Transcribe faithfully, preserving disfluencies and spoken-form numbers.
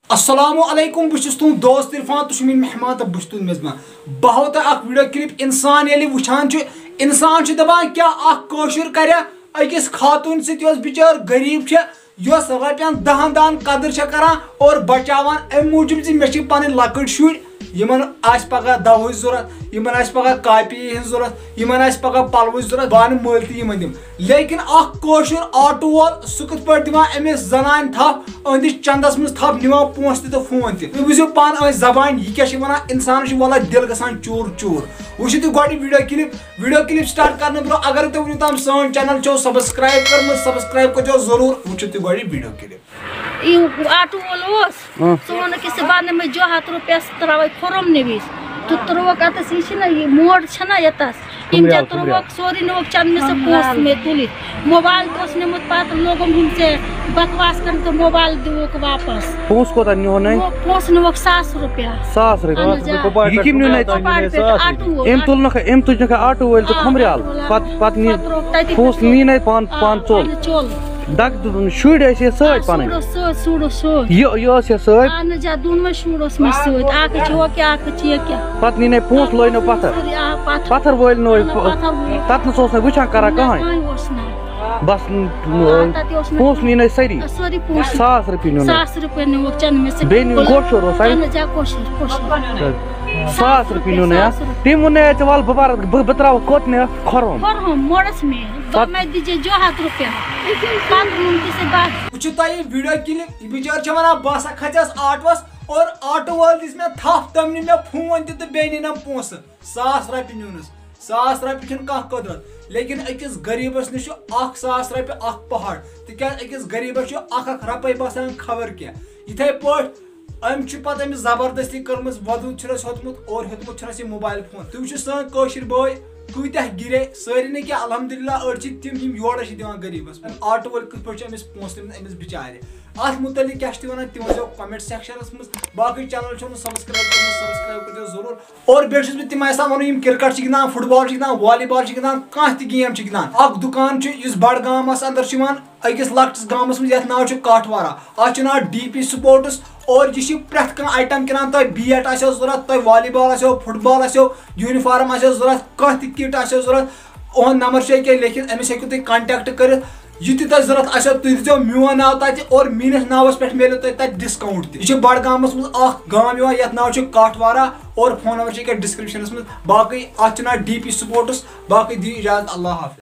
السلام علیکم، بہٕ چھُس تُہُنٛد دوست عرفان، تُہۍ چھِو میٲنۍ مہمان تہٕ بہٕ چھُس تُہُنٛد میزبان۔ بہٕ ہاوو تۄہہِ اکھ ویڈیو کلپ۔ انسان ییٚلہِ وٕچھان چھُ، انسان چھُ دپان، کیٛاہ اکھ کٲشُر کرِ أکِس خاتوٗن سۭتۍ، یۄس بِچٲر غریٖب چھےٚ، یۄس رۄپین دہن دہن قدٕر چھےٚ کران اور بچاوان، امہِ موٗجوٗب زِ مےٚ چھِ پنٕنۍ لۄکٕٹۍ شُرۍ، یِمن آسہِ پگاہ دوہٕچ ضوٚرتھ، یِمن آسہِ پگاہ کاپی ہٕنٛز ضوٚرتھ، یِمن آسہِ پگاہ پلوٕچ ضوٚرتھ، بہٕ انہٕ مٔلۍ تہٕ یِمن دِمہٕ۔ لیکن اکھ کٲشُر آٹو وول، سُہ کِتھ پٲٹھۍ دِوان أمِس زنانہِ تھپھ، أہنٛدِس چندس منٛز تھپھ، نِوان پونٛسہٕ تہِ تہٕ فون تہِ؟ تُہۍ بوٗزِو پانہٕ أہنٛز زبان، یہِ کیٛاہ چھِ ونان، انسانس چھُ واللہ دِل گژھان چوٗر چوٗر۔ وٕچھِو تُہۍ گۄڈٕ video clip. Video clip start کرنہٕ برونٛہہ اگر تُہۍ وٕنیُک تام سٲنۍ چینل چھو سبسکرائب کٔرمٕژ، سبسکرائب کٔرزیو ضروٗر۔ وٕچھِو تُہۍ گۄڈٕ ویڈیو کلپ۔ یہِ آٹو وول اوس، ژٕ ووٚنُکھ کہِ ژٕ بنہٕ مےٚ جوہات رۄپیس، ترٛاوَے کھُرم نِوِس۔ تہٕ ترٛووُکھ اَتَس، یہِ چھِنہ یہِ موڈ چھَنہ یَتَس، یِم خُمریال، جا خُمریال۔ ترٛووُکھ سورُے، نِوُکھ چَنٛدنہٕ سۭتۍ پونٛسہٕ مےٚ تُلِتھ۔ موبایل تہِ اوس نیوٗمُت، پَتہٕ لوگُم ہُم ژےٚ بکواس کَرنہِ تہٕ موبایل دِوُکھ واپَس۔ پونٛسہٕ کوتاہ نیوٗنَے؟ پونٛسہٕ نِوُکھ ساس رۄپیہِ۔ ساس رۄپیہِ؟ اَہَن حظ، آ۔ یہِ کٔمۍ نیوٗنَے؟ کۄپوارِ پٮ۪ٹھ آٹوٗ وول۔ أمۍ تُلنَکھ، أمۍ تُجنَکھ آٹوٗ وٲلۍ تہٕ آ، کھُمریال۔ آٹوٗ وول، آ۔ پَتہٕ، پَتہٕ نی، پَتہٕ ترٛووُکھ تَتہِ پونٛسہٕ نی نَے پان، آ، پان ژوٚل۔ اَہَن حظ، ژوٚل۔ دَگ تہٕ شُرۍ ٲسۍ یہِ سۭتۍ آ، پَنٕنۍ۔ شُر اوس سۭتۍ، شُر اوس سۭتۍ۔ یہِ، یہِ ٲس یہِ سۭتۍ۔ اَہَن حظ، آ، دۄنوَے شُر اوس مےٚ سۭتۍ۔ اَکھ حظ چھِ ہُہ کیٛاہ، اَکھ حظ چھِ یہِ کیٛاہ۔ پَتہٕ نی نَے پونٛسہٕ لٲنو پَتھر۔ سورُے، آ، پَتھر۔ پَتھر وٲلۍ نوے۔ آ، پَتھر وٲلۍ۔ تَتھ نہٕ سُہ اوس نہٕ وٕچھان کَران نہ، کٕہٕنۍ۔ کٕہٕنۍ اوس نہٕ۔ بَس، آ، تَتہِ اوس نہٕ پونٛسہٕ نی نَے سٲری۔ سٲری پونٛسہٕ۔ ساس رۄپیہِ نیوٗ نَے۔ ساس رۄپیہِ نیوٗکھ چَنٛدٕ مےٚ سۭتۍ۔ بیٚیہِ نیوٗ کٲشُر اوس، اَتہِ؟ اَہَن حظ، آ، کٲشُر، کٲشُر۔ ساس رۄپیہِ نیوٗ نَے، آ۔ ساس رۄپیہِ۔ تٔمۍ ووٚن نَے، ژےٚ وَلہٕ بہٕ بَرٕ، بہٕ، بہٕ ترٛاوٕ کوٚت نہٕ کھۄرُن۔ کھۄرُن، موڑَس مےٚ۔ پَتہٕ مےٚ دیٖزِ جوہات رۄپیہِ۔ پَتہٕ ووٚن تہِ سُہ بَس۔ وٕچھِو تۄہہِ یہِ ویڈیو کلپ، یہِ بِچٲر چھےٚ وَنان، بہٕ ہسا کھژیس آٹوَس اور آٹو وٲلۍ دِژ مےٚ تھپھ، تٔمۍ نی مےٚ فون تہِ تہٕ بیٚیہِ نِنَم پونٛسہٕ۔ ساس رۄپیہِ نیوٗنَس۔ ساس رۄپیہِ چھُنہٕ کانٛہہ قۄدرت، لیکن أکِس غریٖبَس نِش چھُ اکھ ساس رۄپیہِ اکھ پہاڑ، تِکیٛازِ أکِس غریٖبَس چھُ اکھ اکھ رۄپَے باسان خبر کیٛاہ۔ یِتھَے پٲٹھۍ أمۍ چھُ پَتہٕ أمِس زبردستی کٔرمٕژ، وۄدُن چھُنَس ہیوٚتمُت اور ہیوٚتمُت چھُنَس یہِ موبایل فون۔ تُہۍ وٕچھِو سٲنۍ کٲشِرۍ بٲے کۭتیٛاہ گِرے، سٲری نہٕ کینٛہہ، الحمدللہ أڑۍ چھِ تِم یِم یورٕ چھِ دِوان غریٖبَس۔ آٹو وٲلۍ کِتھ پٲٹھۍ چھِ أمِس پونٛسہٕ دِوان أمِس بِچارِ؟ اَتھ مُتعلِق کیٛاہ چھِ تُہۍ وَنان، تہِ ؤنۍزیو comment sectionَس منٛز۔ باقٕے channel چھُو نہٕ subscribe کٔرمٕژ، subscribe کٔرۍزیو ضروٗر۔ اور بیٚیہِ چھُس بہٕ تِم آسان وَنُن، یِم cricket چھِ گِنٛدان، football چھِ گِنٛدان، volleyball چھِ گِنٛدان، کانٛہہ تہِ game چھِ گِنٛدان۔ اَکھ دُکان چھُ یُس بڈگامَس اَندَر چھُ یِوان، أکِس لۄکٹِس گامَس منٛز، یَتھ ناو چھُ کاٹھوارہ۔ اَتھ چھُ ناو D P Sports۔ اور یہِ چھِ پرٛٮ۪تھ کانٛہہ item کٕنان، تۄہہِ bat آسیو ضوٚرَتھ، تۄہہِ volleyball آسیو، football آسیو، uniform آسیو ضوٚرَتھ، کانٛہہ تہِ kit آسیو ضوٚرَتھ، اُہُنٛد number چھُ ییٚکیٛاہ لیکھِتھ، أمِس ہیٚکِو تُہۍ contact کٔرِتھ۔ یہِ تہِ تۄہہِ ضوٚرَتھ آسیو، تُہۍ دیٖزیو میون ناو تَتہِ اور میٛٲنِس ناوَس پٮ۪ٹھ میلیو تۄہہِ تَتہِ discount تہِ۔ یہِ چھِ بڈگامَس منٛز اَکھ گام یِوان، یَتھ ناو چھُ کاٹھوارہ اور phone number چھُ ییٚکیٛاہ descriptionَس منٛز۔ باقٕے اَتھ چھُ ناو D P Sports۔ باقٕے دِیِو اِجازت، اللہ حافظ۔